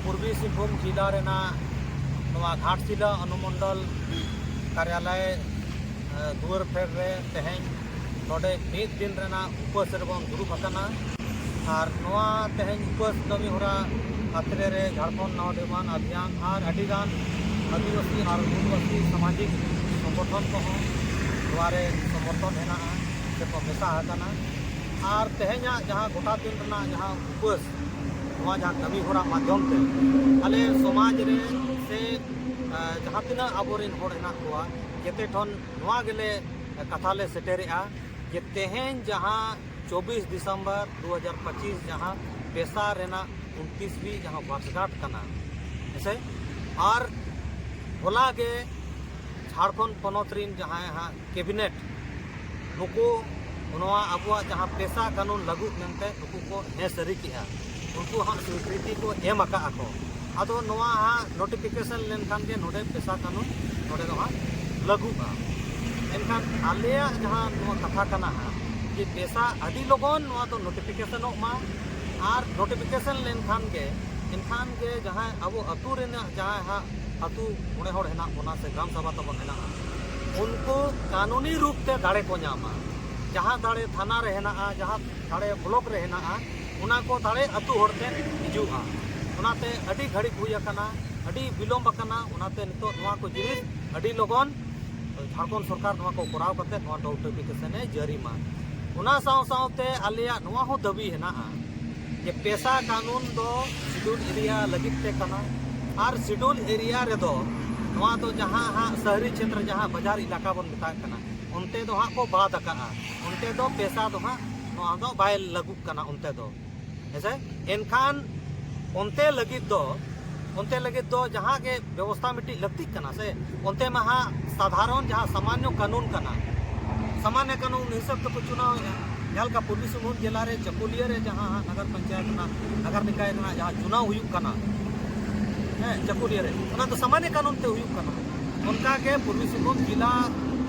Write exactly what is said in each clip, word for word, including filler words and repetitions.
ᱯᱩᱨᱵᱤ ᱥᱤᱝᱵᱷᱩᱢ ᱡᱮᱞᱟ ᱨᱮᱱᱟᱜ ᱱᱚᱣᱟ ᱜᱷᱟᱴᱥᱤᱞᱟ ᱚᱱᱩᱢᱚᱱᱰᱚᱞ ᱠᱟᱨᱭᱟᱞᱚᱭ ᱫᱩᱣᱟᱹᱨ ᱯᱷᱮᱰ ᱨᱮ ᱛᱮᱦᱮᱧ ᱱᱚᱰᱮ ᱢᱤᱫ ᱫᱤᱱ ᱨᱮᱱᱟᱜ ᱩᱯᱟᱹᱥ ᱨᱮᱵᱚᱱ ᱫᱩᱲᱩᱵ ᱟᱠᱟᱱᱟ᱾ ᱟᱨ ᱱᱚᱣᱟ ᱛᱮᱦᱮᱧ ᱩᱯᱟᱹᱥ ᱠᱟᱹᱢᱤ ᱦᱚᱨᱟ ᱟᱛᱨᱮ ᱨᱮ ᱡᱷᱟᱲᱠᱷᱚᱸᱰ ᱱᱚᱣᱰᱤᱢᱟᱱ ᱟᱵᱷᱤᱭᱟᱱ ᱟᱨ ᱟᱹᱰᱤᱜᱟᱱ ᱟᱹᱫᱤᱵᱟᱹᱥᱤ ᱟᱨ ᱢᱩᱞᱵᱟᱹᱥᱤ ᱥᱟᱢᱟᱡᱤᱠ ᱥᱚᱝᱜᱚᱴᱷᱚᱱ ᱠᱚᱦᱚᱸ ᱱᱚᱣᱟ ᱨᱮ ᱥᱚᱢᱚᱨᱛᱷᱚᱱ ᱦᱮᱱᱟᱜᱼᱟ ᱥᱮᱠᱚ ᱢᱮᱥᱟ ᱟᱠᱟᱱᱟ᱾ ᱟᱨ ᱛᱮᱦᱮᱧᱟᱜ ᱡᱟᱦᱟᱸ ᱜᱚᱴᱟ ᱫᱤᱱ ᱨᱮᱱᱟᱜ ᱡᱟᱦᱟᱸ ᱩᱯᱟᱹᱥ, ᱱᱚᱣᱟ ᱡᱟᱦᱟᱸ ᱠᱟᱹᱢᱤ ᱦᱚᱨᱟ ᱢᱟᱫᱽᱫᱷᱚᱢ ᱛᱮ ᱟᱞᱮ ᱥᱚᱢᱟᱡᱽ ᱨᱮ ᱥᱮ ᱡᱟᱦᱟᱸ ᱛᱤᱱᱟᱹᱜ ᱟᱵᱚᱨᱮᱱ ᱦᱚᱲ ᱦᱮᱱᱟᱜ ᱠᱚᱣᱟ, ᱡᱮᱛᱮ ᱴᱷᱮᱱ ᱱᱚᱣᱟ ᱜᱮᱞᱮ ᱠᱟᱛᱷᱟ ᱞᱮ ᱥᱮᱴᱮᱨᱮᱜᱼᱟ ᱡᱮ ᱛᱮᱦᱮᱧ ᱡᱟᱦᱟᱸ ᱪᱚᱵᱵᱤᱥ ᱰᱤᱥᱮᱢᱵᱚᱨ ᱫᱩ ᱦᱟᱡᱟᱨ ᱯᱚᱸᱪᱤᱥ ᱡᱟᱦᱟᱸ ᱯᱮᱥᱟ ᱨᱮᱱᱟᱜ ᱩᱱᱛᱤᱥ ᱠᱟᱱᱟ, ᱦᱮᱸᱥᱮ? ᱟᱨ ᱦᱚᱞᱟ ᱜᱮ ᱡᱷᱟᱲᱠᱷᱚᱸᱰ ᱯᱚᱱᱚᱛ ᱨᱤᱱ ᱡᱟᱦᱟᱸᱭ ᱦᱟᱸᱜ ᱠᱮᱵᱤᱱᱮᱴ, ᱱᱩᱠᱩ ᱱᱚᱣᱟ ᱟᱵᱚᱣᱟᱜ ᱡᱟᱦᱟᱸ ᱯᱮᱥᱟ ᱠᱟᱹᱱᱩᱱ ᱞᱟᱹᱜᱩᱜ ᱢᱮᱱᱛᱮ ᱱᱩᱠᱩ ᱠᱚ ᱦᱮᱸ ᱥᱟᱹᱨᱤ ᱠᱮᱜᱼᱟ᱾ ᱩᱱᱠᱩ ᱦᱟᱸᱜ ᱥᱤᱠᱨᱤᱛᱤ ᱠᱚ ᱮᱢ ᱟᱠᱟᱫᱼᱟ ᱠᱚ᱾ ᱟᱫᱚ ᱱᱚᱣᱟ ᱦᱟᱸᱜ ᱱᱳᱴᱤᱯᱷᱤᱠᱮᱥᱚᱱ ᱞᱮᱱᱠᱷᱟᱱ ᱜᱮ ᱱᱚᱰᱮ ᱯᱮᱥᱟ ᱠᱟᱹᱱᱩᱱ ᱱᱚᱰᱮ ᱫᱚ ᱦᱟᱸᱜ ᱞᱟᱹᱜᱩᱜᱼᱟ᱾ ᱮᱱᱠᱷᱟᱱ ᱟᱞᱮᱭᱟᱜ ᱡᱟᱦᱟᱸ ᱱᱚᱣᱟ ᱠᱟᱛᱷᱟ ᱠᱟᱱᱟ ᱦᱟᱸᱜ, ᱡᱮ ᱯᱮᱥᱟ ᱟᱹᱰᱤ ᱞᱚᱜᱚᱱ ᱱᱚᱣᱟ ᱫᱚ ᱱᱳᱴᱤᱯᱷᱤᱠᱮᱥᱚᱱᱚᱜ ᱢᱟ᱾ ᱟᱨ ᱱᱳᱴᱤᱯᱷᱤᱠᱮᱥᱚᱱ ᱞᱮᱱᱠᱷᱟᱱ ᱜᱮ, ᱮᱱᱠᱷᱟᱱ ᱜᱮ ᱡᱟᱦᱟᱸᱭ ᱟᱵᱚ ᱟᱹᱛᱩ ᱨᱮᱱᱟᱜ ᱡᱟᱦᱟᱸᱭ ᱦᱟᱸᱜ ᱟᱹᱛᱩ ᱢᱚᱬᱮ ᱦᱚᱲ ᱦᱮᱱᱟᱜ ᱵᱚᱱᱟ ᱥᱮ ᱜᱨᱟᱢ ᱥᱚᱵᱷᱟ ᱛᱟᱵᱚᱱ ᱦᱮᱱᱟᱜᱼᱟ, ᱩᱱᱠᱩ ᱠᱟᱹᱱᱩᱱᱤ ᱨᱩᱯ ᱛᱮ ᱫᱟᱲᱮ ᱠᱚ ᱧᱟᱢᱟ᱾ ᱡᱟᱦᱟᱸ ᱫᱟᱲᱮ ᱛᱷᱟᱱᱟ ᱨᱮ ᱦᱮᱱᱟᱜᱼᱟ, ᱡᱟᱦᱟᱸ ᱫᱟᱲᱮ ᱵᱞᱚᱠ ᱨᱮ ᱦᱮᱱᱟᱜᱼᱟ, ᱚᱱᱟ ᱠᱚ ᱫᱟᱲᱮ ᱟᱹᱛᱩ ᱦᱚᱲ ᱴᱷᱮᱱ ᱦᱤᱡᱩᱜᱼᱟ᱾ ᱚᱱᱟᱛᱮ ᱟᱹᱰᱤ ᱜᱷᱟᱹᱲᱤᱡ ᱦᱩᱭ ᱟᱠᱟᱱᱟ, ᱟᱹᱰᱤ ᱵᱤᱞᱚᱢ ᱟᱠᱟᱱᱟ᱾ ᱚᱱᱟᱛᱮ ᱱᱤᱛᱚᱜ ᱱᱚᱣᱟ ᱠᱚ ᱡᱤᱱᱤᱥ ᱟᱹᱰᱤ ᱞᱚᱜᱚᱱ ᱡᱷᱟᱲᱠᱷᱚᱸᱰ ᱥᱚᱨᱠᱟᱨ ᱱᱚᱣᱟ ᱠᱚ ᱠᱚᱨᱟᱣ ᱠᱟᱛᱮ ᱱᱚᱣᱟ ᱱᱳᱴᱤᱯᱷᱤᱠᱮᱥᱚᱱ ᱮ ᱡᱟᱹᱨᱤ ᱢᱟ᱾ ᱚᱱᱟ ᱥᱟᱶ ᱥᱟᱶᱛᱮ ᱟᱞᱮᱭᱟᱜ ᱱᱚᱣᱟ ᱦᱚᱸ ᱫᱟᱹᱵᱤ ᱦᱮᱱᱟᱜᱼᱟ ᱡᱮ ᱯᱮᱥᱟ ᱠᱟᱹᱱᱩᱱ ᱫᱚ ᱥᱤᱰᱩᱞ ᱮᱨᱤᱭᱟ ᱞᱟᱹᱜᱤᱫ ᱛᱮ ᱠᱟᱱᱟ᱾ ᱟᱨ ᱥᱤᱰᱩᱞ ᱮᱨᱤᱭᱟ ᱨᱮᱫᱚ ᱱᱚᱣᱟ ᱫᱚ ᱡᱟᱦᱟᱸ ᱦᱟᱸᱜ ᱥᱟᱦᱨᱤ ᱪᱷᱮᱛᱨᱚ, ᱡᱟᱦᱟᱸ ᱵᱟᱡᱟᱨ ᱮᱞᱟᱠᱟ ᱵᱚᱱ ᱢᱮᱛᱟᱜ ᱠᱟᱱᱟ, ᱚᱱᱛᱮ ᱫᱚ ᱦᱟᱸᱜ ᱠᱚ ᱵᱟᱫ ᱟᱠᱟᱜᱼᱟ᱾ ᱚᱱᱛᱮ ᱫᱚ ᱯᱮᱥᱟ ᱫᱚ ᱦᱟᱸᱜ ᱱᱚᱣᱟ ᱫᱚ ᱵᱟᱭ ᱞᱟᱹᱜᱩᱜ ᱠᱟᱱᱟ ᱚᱱᱛᱮ ᱫᱚ, ᱦᱮᱸᱥᱮ? ᱮᱱᱠᱷᱟᱱ ᱚᱱᱛᱮ ᱞᱟᱹᱜᱤᱫ ᱫᱚ, ᱚᱱᱛᱮ ᱞᱟᱹᱜᱤᱫ ᱫᱚ ᱡᱟᱦᱟᱸ ᱜᱮ ᱵᱮᱵᱚᱥᱛᱷᱟ ᱢᱤᱫᱴᱤᱡ ᱞᱟᱹᱠᱛᱤᱜ ᱠᱟᱱᱟ ᱥᱮ, ᱚᱱᱛᱮ ᱢᱟ ᱦᱟᱸᱜ ᱥᱟᱫᱷᱟᱨᱚᱱ ᱡᱟᱦᱟᱸ ᱥᱟᱢᱟᱱᱱᱚ ᱠᱟᱹᱱᱩᱱ ᱠᱟᱱᱟ, ᱥᱟᱢᱟᱱᱱᱚ ᱠᱟᱹᱱᱩᱱ ᱦᱤᱥᱟᱹᱵ ᱛᱮᱠᱚ ᱪᱩᱱᱟᱣᱮᱫᱼᱟ᱾ ᱡᱟᱦᱟᱸ ᱞᱮᱠᱟ ᱯᱩᱨᱵᱤ ᱥᱤᱝᱵᱷᱩᱢ ᱡᱮᱞᱟ ᱨᱮ ᱪᱟᱹᱠᱩᱞᱤᱭᱟᱹ ᱨᱮ ᱡᱟᱦᱟᱸ ᱦᱟᱸᱜ ᱱᱟᱜᱟᱨ ᱯᱚᱧᱪᱟᱭᱮᱛ ᱨᱮᱱᱟᱜ, ᱱᱟᱜᱟᱨ ᱱᱤᱠᱟᱭ ᱨᱮᱱᱟᱜ ᱡᱟᱦᱟᱸ ᱪᱩᱱᱟᱣ ᱦᱩᱭᱩᱜ ᱠᱟᱱᱟ, ᱦᱮᱸ, ᱪᱟᱹᱠᱩᱞᱤᱭᱟᱹ ᱨᱮ, ᱚᱱᱟ ᱫᱚ ᱥᱟᱢᱟᱱᱱᱚ ᱠᱟᱹᱱᱩᱱ ᱛᱮ ᱦᱩᱭᱩᱜ ᱠᱟᱱᱟ᱾ ᱚᱱᱠᱟ ᱜᱮ ᱯᱩᱨᱵᱤ ᱥᱤᱝᱵᱷᱩᱢ ᱡᱮᱞᱟ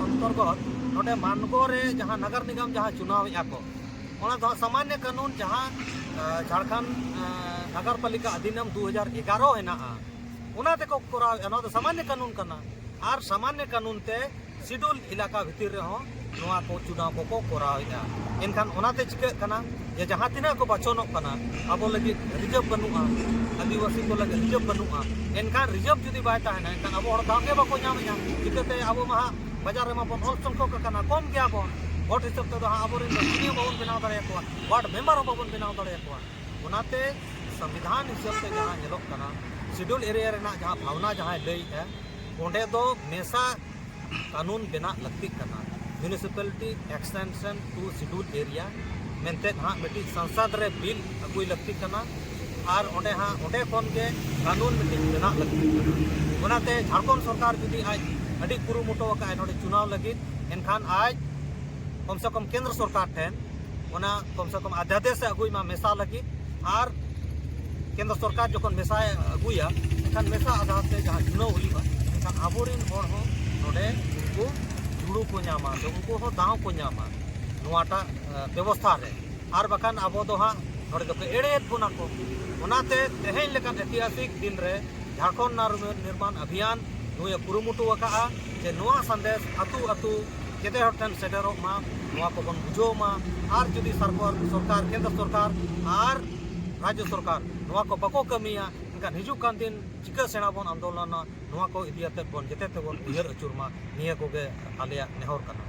ᱚᱱᱛᱚᱨᱜᱚᱛ ᱱᱚᱰᱮ ᱢᱟᱱᱜᱚ ᱨᱮ ᱡᱟᱦᱟᱸ ᱱᱟᱜᱟᱨ ᱱᱤᱜᱟᱢ ᱡᱟᱦᱟᱸ ᱪᱩᱱᱟᱣᱮᱫᱼᱟ ᱠᱚ, ᱚᱱᱟ ᱫᱚ ᱦᱟᱸᱜ ᱥᱟᱢᱟᱱᱱᱚ ᱠᱟᱹᱱᱩᱱ ᱡᱟᱦᱟᱸ ᱡᱷᱟᱲᱠᱷᱚᱸᱰ ᱱᱟᱜᱟᱨ ᱯᱟᱞᱤᱠᱟ ᱚᱫᱷᱤᱱᱤᱭᱚᱢ ᱫᱩ ᱦᱟᱡᱟᱨ ᱮᱜᱟᱨᱚ ᱦᱮᱱᱟᱜᱼᱟ, ᱚᱱᱟ ᱛᱮᱠᱚ ᱠᱚᱨᱟᱣᱮᱫᱼᱟ᱾ ᱱᱚᱣᱟ ᱫᱚ ᱥᱟᱢᱟᱱᱱᱚ ᱠᱟᱹᱱᱩᱱ ᱠᱟᱱᱟ, ᱟᱨ ᱥᱟᱢᱟᱱᱱᱚ ᱠᱟᱹᱱᱩᱱ ᱛᱮ ᱥᱤᱰᱩᱞ ᱮᱞᱟᱠᱟ ᱵᱷᱤᱛᱤᱨ ᱨᱮᱦᱚᱸ ᱱᱚᱣᱟ ᱠᱚ ᱪᱩᱱᱟᱣ ᱠᱚᱠᱚ ᱠᱚᱨᱟᱣᱮᱫᱼᱟ᱾ ᱮᱱᱠᱷᱟᱱ ᱚᱱᱟᱛᱮ ᱪᱤᱠᱟᱹᱜ ᱠᱟᱱᱟ ᱡᱮ ᱡᱟᱦᱟᱸ ᱛᱤᱱᱟᱹᱜ ᱠᱚ ᱵᱟᱪᱷᱚᱱᱚᱜ ᱠᱟᱱᱟ, ᱟᱵᱚ ᱞᱟᱹᱜᱤᱫ ᱨᱤᱡᱟᱹᱵᱷ ᱵᱟᱹᱱᱩᱜᱼᱟ, ᱟᱹᱫᱤᱵᱟᱹᱥᱤ ᱠᱚ ᱞᱟᱹᱜᱤᱫ ᱨᱤᱡᱟᱹᱵᱷ ᱵᱟᱹᱱᱩᱜᱼᱟ, ᱮᱱᱠᱷᱟᱱ ᱨᱤᱡᱟᱹᱵᱷ ᱡᱩᱫᱤ ᱵᱟᱭ ᱛᱟᱦᱮᱱᱟ, ᱮᱱᱠᱷᱟᱱ ᱟᱵᱚ ᱦᱚᱲ ᱫᱟᱣ ᱜᱮ ᱵᱟᱠᱚ ᱧᱟᱢᱮᱫᱼᱟ᱾ ᱪᱤᱠᱟᱹᱛᱮ ᱟᱵᱚ ᱢᱟ ᱦᱟᱸᱜ ᱵᱟᱡᱟᱨ ᱨᱮᱢᱟ ᱵᱚᱱ ᱚᱞ ᱥᱚᱝᱠᱷᱚᱠ ᱟᱠᱟᱱᱟ, ᱠᱚᱢ ᱜᱮᱭᱟ ᱵᱚᱱ᱾ ᱵᱷᱳᱴ ᱦᱤᱥᱟᱹᱵ ᱛᱮᱫᱚ ᱦᱟᱸᱜ ᱟᱵᱚᱨᱮᱱ ᱫᱚ ᱥᱤ ᱤ ᱳ ᱵᱟᱵᱚᱱ ᱵᱮᱱᱟᱣ ᱫᱟᱲᱮᱭᱟᱠᱚᱣᱟ, ᱣᱟᱨᱰ ᱢᱮᱢᱵᱟᱨ ᱦᱚᱸ ᱵᱟᱵᱚᱱ ᱵᱮᱱᱟᱣ ᱫᱟᱲᱮᱭᱟᱠᱚᱣᱟ᱾ ᱚᱱᱟᱛᱮ ᱥᱚᱝᱵᱤᱫᱷᱟᱱ ᱦᱤᱥᱟᱹᱵ ᱛᱮ ᱡᱟᱦᱟᱸ ᱧᱮᱞᱚᱜ ᱠᱟᱱᱟ, ᱥᱤᱰᱩᱞ ᱮᱨᱤᱭᱟ ᱨᱮᱱᱟᱜ ᱡᱟᱦᱟᱸ ᱵᱷᱟᱵᱽᱱᱟ ᱡᱟᱦᱟᱸᱭ ᱞᱟᱹᱭᱮᱫᱼᱟ, ᱚᱸᱰᱮ ᱫᱚ ᱢᱮᱥᱟ ᱠᱟᱹᱱᱩᱱ ᱵᱮᱱᱟᱜ ᱞᱟᱹᱠᱛᱤᱜ ᱠᱟᱱᱟ᱾ Municipality Extension to Schedule Area ᱢᱮᱱᱛᱮ ᱦᱟᱸᱜ ᱢᱤᱫᱴᱤᱡ ᱥᱚᱝᱥᱚᱫ ᱨᱮ ᱵᱤᱞ ᱟᱹᱜᱩᱭ ᱞᱟᱹᱠᱛᱤᱜ ᱠᱟᱱᱟ, ᱟᱨ ᱚᱸᱰᱮ ᱦᱟᱸᱜ, ᱚᱸᱰᱮ ᱠᱷᱚᱱ ᱜᱮ ᱠᱟᱹᱱᱩᱱ ᱢᱤᱫᱴᱤᱡ ᱵᱮᱱᱟᱜ ᱞᱟᱹᱠᱛᱤᱜ ᱠᱟᱱᱟ᱾ ᱚᱱᱟᱛᱮ ᱡᱷᱟᱲᱠᱷᱚᱸᱰ ᱥᱚᱨᱠᱟᱨ ᱡᱩᱫᱤ ᱟᱡ ᱟᱹᱰᱤ ᱠᱩᱨᱩᱢᱩᱴᱩ ᱟᱠᱟᱫᱼᱟᱭ ᱱᱚᱰᱮ ᱪᱩᱱᱟᱣ ᱞᱟᱹᱜᱤᱫ, ᱮᱱᱠᱷᱟᱱ ᱟᱡ ᱠᱚᱢ ᱥᱮ ᱠᱚᱢ ᱠᱮᱱᱫᱨᱚ ᱥᱚᱨᱠᱟᱨ ᱴᱷᱮᱱ ᱚᱱᱟ ᱠᱚᱢ ᱥᱮ ᱠᱚᱢ ᱟᱫᱷᱭᱟᱫᱮᱥ ᱮ ᱟᱹᱜᱩᱭ ᱢᱟ ᱢᱮᱥᱟ ᱞᱟᱹᱜᱤᱫ, ᱟᱨ ᱠᱮᱱᱫᱨᱚ ᱥᱚᱨᱠᱟᱨ ᱡᱚᱠᱷᱚᱱ ᱢᱮᱥᱟᱭ ᱟᱹᱜᱩᱭᱟ, ᱮᱱᱠᱷᱟᱱ ᱢᱮᱥᱟ ᱟᱫᱷᱟᱨ ᱛᱮ ᱡᱟᱦᱟᱸ ᱪᱩᱱᱟᱹᱣ ᱦᱩᱭᱩᱜᱼᱟ, ᱮᱱᱠᱷᱟᱱ ᱟᱵᱚᱨᱮᱱ ᱦᱚᱲ ᱦᱚᱸ ᱱᱚᱰᱮ ᱩᱱᱠᱩ ᱡᱩᱲᱩ ᱠᱚ ᱧᱟᱢᱟ, ᱥᱮ ᱩᱱᱠᱩ ᱦᱚᱸ ᱫᱟᱣ ᱠᱚ ᱧᱟᱢᱟ ᱱᱚᱣᱟᱴᱟᱜ, ᱮ, ᱵᱮᱵᱚᱥᱛᱷᱟ ᱨᱮ᱾ ᱟᱨ ᱵᱟᱠᱷᱟᱱ ᱟᱵᱚ ᱫᱚ ᱦᱟᱸᱜ ᱱᱚᱰᱮ ᱫᱚᱠᱚ ᱮᱲᱮᱭᱮᱫ ᱵᱚᱱᱟ ᱠᱚ᱾ ᱚᱱᱟᱛᱮ ᱛᱮᱦᱮᱧ ᱞᱮᱠᱟᱱ ᱤᱛᱤᱦᱟᱥᱤᱠ ᱫᱤᱱ ᱨᱮ ᱡᱷᱟᱲᱠᱷᱚᱸᱰ ᱱᱟᱨ-, ᱱᱤᱨᱢᱟᱱ ᱚᱵᱷᱤᱭᱟᱱ ᱱᱩᱭᱮ ᱠᱩᱨᱩᱢᱩᱴᱩ ᱟᱠᱟᱫᱼᱟ ᱡᱮ ᱱᱚᱣᱟ ᱥᱟᱸᱫᱮᱥ ᱟᱹᱛᱩ ᱟᱹᱛᱩ ᱡᱮᱛᱮ ᱦᱚᱲ ᱴᱷᱮᱱ ᱥᱮᱴᱮᱨᱚᱜ ᱢᱟ, ᱱᱚᱣᱟ ᱠᱚᱵᱚᱱ ᱵᱩᱡᱷᱟᱹᱣ ᱢᱟ᱾ ᱟᱨ ᱡᱩᱫᱤ ᱥᱚᱨᱠᱟᱨ, ᱥᱚᱨᱠᱟᱨ, ᱠᱮᱱᱫᱨᱚ ᱥᱚᱨᱠᱟᱨ ᱟᱨ ᱨᱟᱡᱽᱡᱚ ᱥᱚᱨᱠᱟᱨ ᱱᱚᱣᱟ ᱠᱚ ᱵᱟᱠᱚ ᱠᱟᱹᱢᱤᱭᱟ, ᱮᱱᱠᱷᱟᱱ ᱦᱤᱡᱩᱜ ᱠᱟᱱ ᱫᱤᱱ ᱪᱤᱠᱟᱹ ᱥᱮᱬᱟ ᱵᱚᱱ ᱟᱱᱫᱳᱞᱚᱱᱟ, ᱱᱚᱣᱟ ᱠᱚ ᱤᱫᱤ ᱠᱟᱛᱮᱫ ᱵᱚᱱ ᱡᱮᱛᱮ ᱛᱮᱵᱚᱱ ᱩᱭᱦᱟᱹᱨ ᱟᱹᱪᱩᱨ ᱢᱟ, ᱱᱤᱭᱟᱹ ᱠᱚᱜᱮ ᱟᱞᱮᱭᱟᱜ ᱱᱮᱦᱚᱨ ᱠᱟᱱᱟ᱾